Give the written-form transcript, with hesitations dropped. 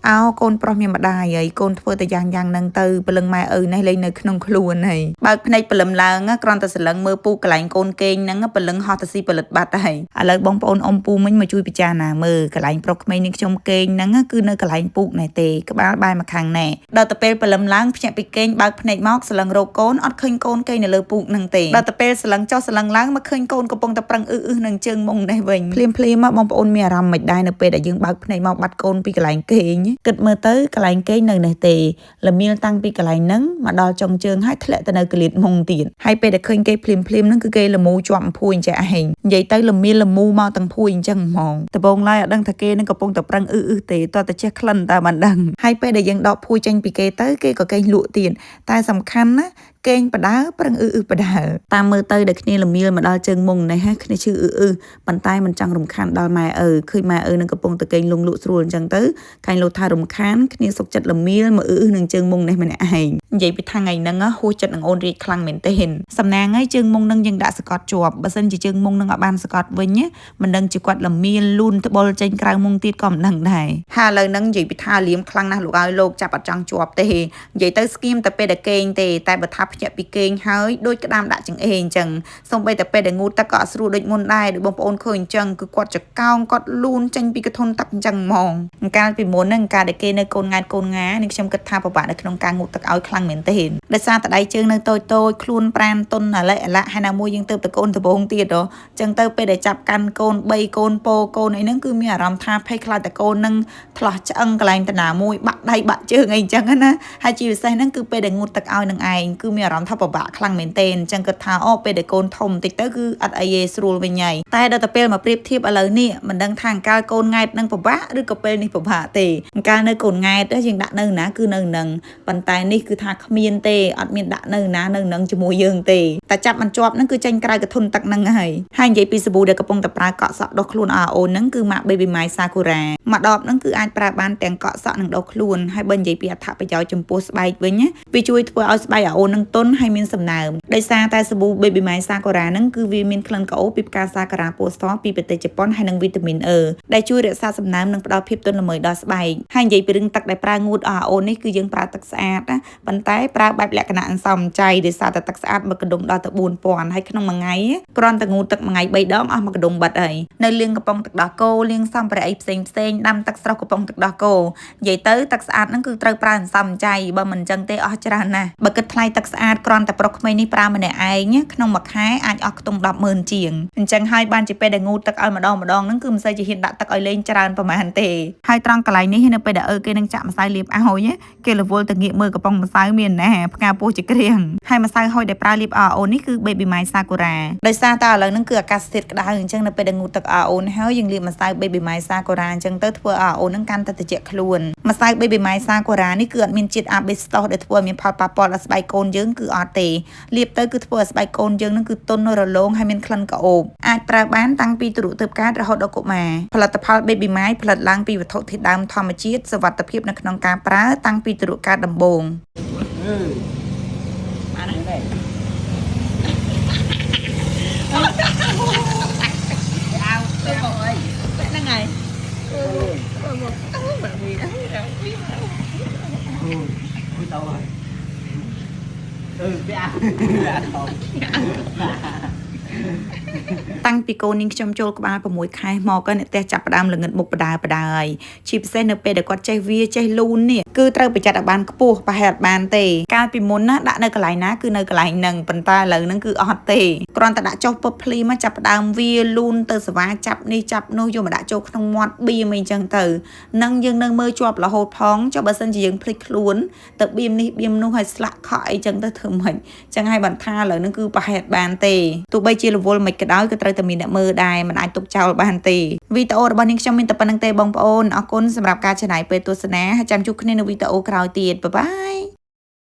អោកូនប្រុសមានម្ដាយហើយកូនធ្វើតែយ៉ាងយ៉ាងហ្នឹងទៅព្រលឹងម៉ែឪនេះលេងនៅក្នុងខ្លួនហើយបើកភ្នែកព្រលឹមឡើងគ្រាន់តែសន្លឹងមើលពូកន្លែងកូនគេងហ្នឹងព្រលឹងហោះទៅស៊ីផលិតបាត់ហើយឥឡូវបងប្អូនអ៊ំពូមិញមកជួយពិចារណាមើលកន្លែងប្រុសក្មេងនេះខ្ញុំគេងហ្នឹងគឺនៅកន្លែងពូកណែទេក្បាលបែរមកខាងណែដល់ទៅពេលព្រលឹមឡើងភ្ញាក់ពីគេងបើកភ្នែកមកសន្លឹងរកកូនអត់ឃើញកូនគេងនៅលើពូកហ្នឹងទេដល់ទៅពេលសន្លឹងចុះសន្លឹងឡើងមកឃើញកូនកំពុងតែប្រឹងអ៊ឺអ៊ឺនឹងជើងមុងនេះវិញភ្លាមភ្លាមមកបងប្អូនមានអារម្មណ៍មិនដែរនៅពេលដែលយើងបើកភ្នែកមកបាត់កូនពីកន្លែងគេងគិតមើលទៅកន្លែងគេងនៅនេះទេលមៀលតាំងពីកន្លែងហ្នឹងមកដល់ចុងជើងហើយធ្លាក់ទៅនៅកលៀតមុងទៀតហើយពេលដែលឃើញគេភ្លាមភ្លាមហ្នឹងគឺគេលមូជាប់អំភួយអញ្ចឹងឯងនិយាយទៅលមៀលលមូមកទាំងភួយអញ្ចឹងហ្មងដំបងឡើយអត់ដឹងថាគេនឹងកំពុងតែប្រឹងអ៊ឺអ៊ឺទេតោះតែចេះក្លិនតែមិនដឹងហើយពេលដែលយើងដកភួយចេញពីគេទៅគេក៏គេងលក់ទៀតតែសំខាន់ណាគេងបដើប្រឹងអ៊ឺអ៊ឺបដើតាមមើលទៅដែលគ្នាលមៀលមកដល់ជើងមុងនេះហ่ะគ្នាឈឺអ៊ឺអ៊ឺប៉ុន្តែមិនចង់រំខានដល់ម៉ែឪឃើញម៉ែឪនឹងកំពុងតែគេងលងលក់ស្រួលអញ្ចឹងទៅខាញ់លោថារំខានគ្នាសុកចិត្តលមៀលមកអ៊ឺអ៊ឺនឹងជើងមុងនេះម្នាក់ឯងនិយាយពីថាថ្ងៃហ្នឹងហួសចិត្តនឹងអូនរាជខ្លាំងមែនទេសំណាងហើយជើងមុងនឹងយើងដាក់សកត់ជាប់បើសិនជាជើងមុងនឹងអត់បានសកត់វិញមិនដឹងជាគាត់លមៀលលូនត្បុលចេញក្រៅមុងទៀតក៏មិនដឹងដែរហើយឥឡូវហ្នឹងនិយាយពីថាលៀមខ្លាំងណាស់លោកឲ្យលោកចាប់អត់ចង់ជាប់ទេនិយាយទៅស្គៀមតែពេលដែលគេងទេតែបើថាភ្ញាក់ពីគេងហើយដូចក្តាមដាក់ចង្អេអញ្ចឹងសូម្បីតែពេលដែលងូតទឹកក៏អត់ស្រួលដូចមុនដែរដូចបងប្អូនឃើញអញ្ចឹងគឺគាត់ចកោងគាត់លូនចេញពីកធុនទឹកអញ្ចឹងហ្មងកាលពីមុនហ្នឹងកាលដែលគេនៅកូនង៉ែតកូនងានេះខ្ញុំគិតថាពិបាកនៅក្នុងការងូតទឹកឲ្យខ្លាំងមែនទេដោយសារតែដៃជើងនៅតូចតូចខ្លួនប្រានតុនអលិអលៈហើយណាមួយយើងទៅតកូនដំបងទៀតហ៎ចឹងទៅពេលដែលចាប់កាន់កូន3កូនពោកូនអីហ្នឹងគឺមានអារម្មណ៍ថាភ័យខ្លាចតែកូននឹងថ្លោះឆ្អឹងកន្លែងតាណាមួយបាក់ដៃបាក់ជើងអីចឹងណាហើយជាពិសេសហ្នឹងគឺពេលដែលងូតទឹកឲ្យនឹងឯងគឺមានអារម្មណ៍ថាពិបាកខ្លាំងមែនទែនអញ្ចឹងគិតថាអូពេលដែលកូនធំបន្តិចទៅគឺអត់អីទេស្រួលវិញហើយតែដល់ទៅពេលមកប្រៀបធៀបឥឡូវនេះមិនដឹងថាអង្កាលកូនង៉ែតនឹងពិបាកឬក៏ពេលនេះពិបាកទេអង្កាលនៅកូនង៉ែតយើងដាក់នៅណាគឺនៅនឹងប៉ុន្តែនេះគឺថាគ្មានទេអត់មានដាក់នៅណានៅនឹងជាមួយយើងទេតែចាប់មិនជាប់ហ្នឹងគឺចេញក្រៅកធុនទឹកហ្នឹងហើយហើយនិយាយពីសាប៊ូដែលកំពុងតែប្រើកក់សក់ដុសខ្លួនអអូនហ្នឹងគឺម៉ាក់ Baby My Sakura មួយដបហ្នឹងគឺអាចប្រើបានទាំងកក់សក់និងដុសខ្លួនហើយបើនិយាយពីអត្ថប្រយោជន៍ចំពោះស្បែកវិញវាជួយធ្វើឲ្យស្បែកអូននឹងទន់ហើយមានសំណើមដោយសារតែសាប៊ូ Baby My Sakura ហ្នឹងគឺវាមានក្លិនក្រអូបពីផ្កាសាការាពណ៌សពីប្រទេសជប៉ុនហើយនិងវីតាមីន E ដែលជួយរក្សាសំណើមនិងផ្ដល់ភាពទន់ល្មើយដល់ស្បែកហើយនិយាយពីរឿងទឹកដែលប្រើងូតអអូននេះគឺយើងប្រើទឹកស្អាតណាប៉ុន្តែប្រើបែបលក្ខណៈអន្សំចៃដោយសារតែទឹកស្អាតមួយកដុំដល់ទៅ4000ហើយក្នុងមួយថ្ងៃគ្រាន់តែងូតទឹកមួយថ្ងៃ3ដងអស់មួយកដុំបាត់ហើយនៅលាងកំប៉ុងទឹកដោះគោលាងសម្ភារៈអីផ្សេងផ្សេងដាំទឹកស្រស់កំប៉ុងទឹកដោះគោនិយាយទៅទឹកស្អាតហ្នឹងគឺត្រូវប្រើអន្សំចៃបើមិនអញ្ចឹងទេអស់ច្រើនណាស់បើគិតថ្លៃទឹកស្អាតគ្រាន់តែប្រុសក្មេងនេះប្រើម្នាក់ឯងក្នុងមួយខែអាចអស់ខ្ទង់100000ជាងអញ្ចឹងហើយបានជាពេលដែលងូតទឹកឲ្យម្ដងម្ដងហ្នឹងគឺមិនសូវជាហ៊ានដាក់ទឹកឲ្យលេងច្រើនប្រហែលទេហើយត្រង់កន្លែងនេះនៅពេលដែលឪគេនឹងចាក់ម្សៅលាបឲ្យគេរវល់ទៅងាកមើលកំប៉ុងម្សៅមានណាផ្កាពោះជាក្រៀងហើយម្សៅហុយដែលប្រើលាបអូននេះគឺ Baby My Sakura ដោយសារតែឥឡូវហ្នឹងគឺអាកាសធាតុក្តៅអញ្ចឹងនៅពេលដែលងូតទឹកអូនហើយយើងលាបម្សៅ Baby My Sakura អញ្ចឹងទៅធ្វើឲ្យអូនហ្នឹងកាន់តែត្រជាក់ខ្លួនម្សៅ Baby My Sakura នេះគឺអត់មានជាតិអាបេស្តូសដែលធ្វើឲ្យមានផលប៉ះពាល់ដល់ស្បែកកូនយើងគឺអត់ទេលាបទៅគឺធ្វើឲ្យស្បែកកូនយើងហ្នឹងគឺទន់រលោងហើយមានក្លិនក្រអូបអាចប្រើបានតាំងពីទ្រុទើបកើតរហូតដល់កុមារផលិតផល Baby My ផលិតឡើងពីវត្ថុធាតុដើមធម្មជាតិសុវត្ថិភាពនៅក្នុងការប្រើតាំងពីទ្រុកើតដំបូង Ừ. Đây này. Cái ao, cái ao ơi. ហ្នឹងហើយ Ừ, ui đâu rồi. Ừ, cái ao. Cái ao không. តាំងពីកូននាងខ្ញុំចូលក្បាល6ខែមកក៏អ្នកផ្ទះចាប់ផ្ដើមល្ងិតមុខបដើបដើហើយជាពិសេសនៅពេលដែលគាត់ចេះវាចេះលូននេះគឺត្រូវប្រយ័ត្នឲ្យបានខ្ពស់ប្រហែលអត់បានទេកាលពីមុនណាដាក់នៅកន្លែងណាគឺនៅកន្លែងហ្នឹងប៉ុន្តែឥឡូវហ្នឹងគឺអត់ទេគ្រាន់តែដាក់ចុះពឹបភ្លីមកចាប់ផ្ដើមវាលូនទៅសវ៉ាចាប់នេះចាប់នោះយកមកដាក់ចូលក្នុងមាត់បៀមអីចឹងទៅនឹងយើងនៅមើលជាប់រហូតផងចុះបើសិនជាយើងភ្លេចខ្លួនទៅបៀមនេះបៀមនោះឲ្យស្លាក់ខក់អីចឹងទៅធ្វើម៉េចចឹងហើយបានថាឥឡូវហ្នឹងគឺប្រហែលបានទេទោះបីជារវល់មិនក៏ដោយក៏ត្រូវតែមានអ្នកមើលដែរមិនអាចទុកចោលបានទេវីដេអូរបស់នាងខ្ញុំមានតែប៉ុណ្្នឹងទេបងប្អូនអរគុណសម្រាប់ការចំណាយពេលទស្សនាហើយចាំជួបគ្នានៅវីដេអូក្រោយទៀត bye bye.